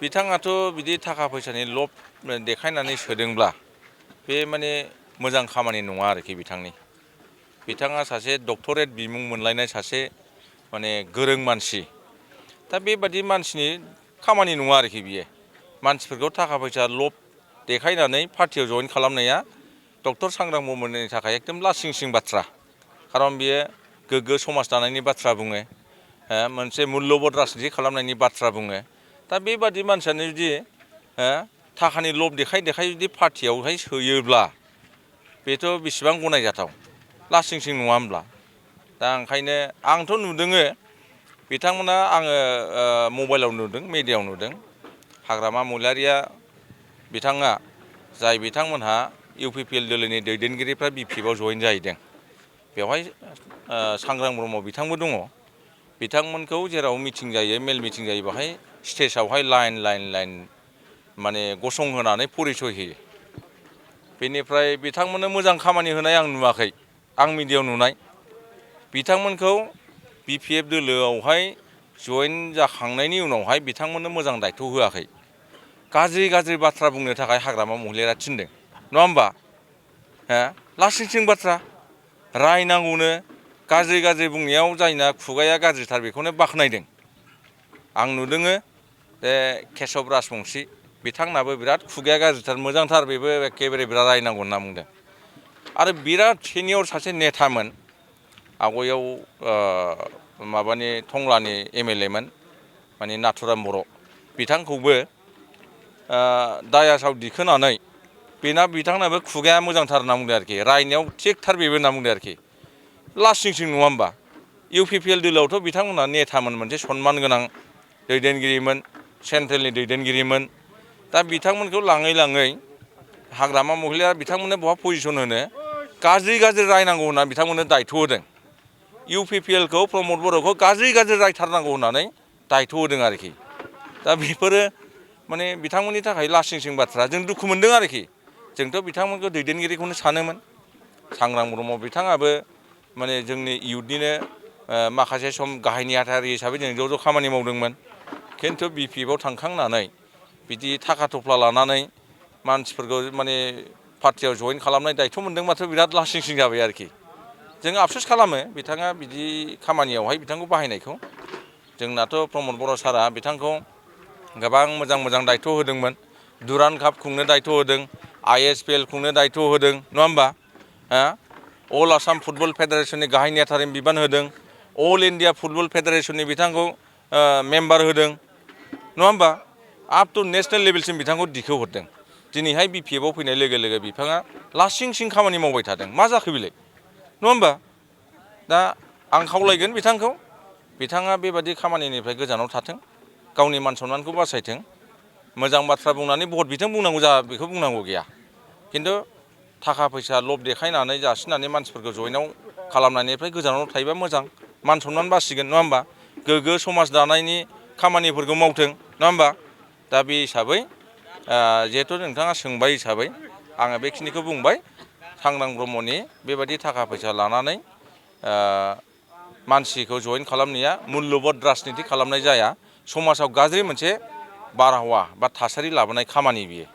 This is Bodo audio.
बिथाङाथ' बिदि थाखा फैसानि लब देखायनानै सोदोंब्ला बे माने मोजां खामानि नङा आरोखि बिथाङा सासे डक्टरेट बिमुं मोनलायनाय सासे माने गोरों मानसि दा बेबादि मानसिनि खामानि नङा आरोखि बियो मानसिफोरखौ थाखा फैसा लब देखायनानै पार्टियाव जइन खालामनाया डक्टर सांग्रां ब्रह्मनि थाखाय एकदम लासिं सिं बाथ्रा खारन बियो गोग्गो समाज दानायनि बाथ्रा बुङो मोनसे मुल्यबोध राजनिति खालामनायनि बाथ्रा बुङो दा बेबादि मानसियानो जुदि थाखानि लब देखाय जुदि पार्टियावहाय सोयोब्ला बेथ' बेसेबां गनायजाथाव लासिं सिं नङा होमब्ला दा ओंखायनो आंथ' नुदोङो बिथांमोना आङो मबाइलाव नुदों मिडियायाव नुदों हाग्रामा महिलारिया बिथाङा जाय बिथांमोनहा UPPL दोलोनि दैदेनगिरिफ्रा BPFआव जइन जाहैदों बेवहाय सांग्रां ब्रह्म बिथांबो दङ बिथांमोनखौ जेराव मिटिं जायो मेल मिटिं जायो बेवहाय स्टेजावहाय लाइन माने गसंहोनानै परिचय होयो बेनिफ्राय बिथांमोननो मोजां खामानि होनाय आं नुवाखै आं मिडियायाव नुनाय बिथांमोनखौ BPF दोलोआवहाय जइन जाखांनायनि उनावहाय बिथांमोननो मोजां दायथ' होआखै गाज्रि बाथ्रा बुंनो थाखाय हाग्रामा महिलारिया थिनदों नङा होमबा लासिं सिं बाथ्रा रायनांगौनो गाज्रि बुंनायाव जायना खुगाया गाज्रिथार बेखौनो बाख्नायदों आं नुदोङो बे केशब राजबंसि बिथांनाबो बिराद खुगाया गाज्रिथार मोजांथार बेबो एखेबारे बिराद रायनांगौ होनना बुंदों आरो बिराद सिनियर सासे नेतामोन आवगायाव माबानि टंलानि MLA मोन माने नाथुराम बर' बिथांखौबो दायासाव दिखोनानै बिथांनाबो खुगाया मोजांथार होनना बुंदों आरोखि रायनायाव थिगथार बेबो होनना बुंदों आरोखि लासिं सिं नङा होमबा UPPL दोलोआवथ' बिथांमोनहा नेतामोन मोनसे सनमान गोनां दैदेनगिरिमोन सेन्ट्रेलनि दैदेनगिरिमोन दा बिथांमोनखौ लाङै हाग्रामा महिलारिया बिथांमोननो बहा पजिसन होनो गाज्रि रायनांगौ होनना बिथांमोननो दायथ' होदों UPPLखौ प्रमद बर'खौ गाज्रि रायथारनांगौ होननानै दायथ' होदों आरोखि दा बेफोरो माने बिथांमोननि थाखाय लासिं सिं बाथ्रा जों दुखु मोनदों आरोखि जोंथ' बिथांमोनखौ दैदेनगिरिखौनो सानोमोन सांग्रां ब्रह्म बिथाङाबो माने जोंनि इयुथनिनो माखासे सम गाहाय नेहाथारि हिसाबै जों ज' खामानि मावदोंमोन खिन्थु BPFआव थांखांनानै बिदि थाखा थफ्ला लानानै मानसिफोरखौ माने पार्टियाव जइन खालामनाय दायथ' मोनदोंबाथ' बिराद लासिं सिं जाबाय आरोखि जों आफसुस खालामो बिथाङा बिदि खामानियावहाय बिथांखौ बाहायनायखौ जोंनाथ' प्रमद बर' सारआ बिथांखौ गोबां मोजां दायथ' होदोंमोन दुरान्ड काप खुंनो दायथ' होदों ISPL खुंनो दायथ' होदों नङा होमबा अल आसाम फुटबल फेडारेसननि गाहाय नेहाथारि बिबान होदों अल इन्डिया फुटबल फेडारेसननि बिथांखौ मेम्बार होदों नङा होमबा आप टु नेसनेल लेभेलसिम बिथांखौ दिखोहरदों दिनैहाय BPFआव फैनाय लोगो बिथाङा लासिं सिं खामानि मावबाय थादों मा जाखो बेलाय नङा होमबा दा आं खावलायगोन बिथाङा बेबादि खामानिनिफ्राय गोजानाव थाथों गावनि मान सन्मानखौ बासायथों मोजां बाथ्रा बुंनानै भट बिथों बुंनांगौ बेखौ बुंनांगौ गैया खिन्थु थाखा फैसा लब देखायनानै जासिनानै मानसिफोरखौ जइनाव खालामनायनिफ्राय गोजानाव थायोबा मोजां मान सन्मान बासिगोन नङा होमबा गोग्गो समाज दानायनि खामानिफोरखौ मावथों नङा होमबा दा बे हिसाबै जिहेथु नोंथाङा सोंबाय हिसाबै आङो बेखिनिखौ बुंबाय सांग्रां ब्रह्मनि बेबायदि थाखा फैसा लानानै मानसिखौ जइन खालामनाया मुल्यबोध राजनिति खालामनाय जाया समाजाव गाज्रि मोनसे बारहावा बा थासारि लाबोनाय खामानि बियो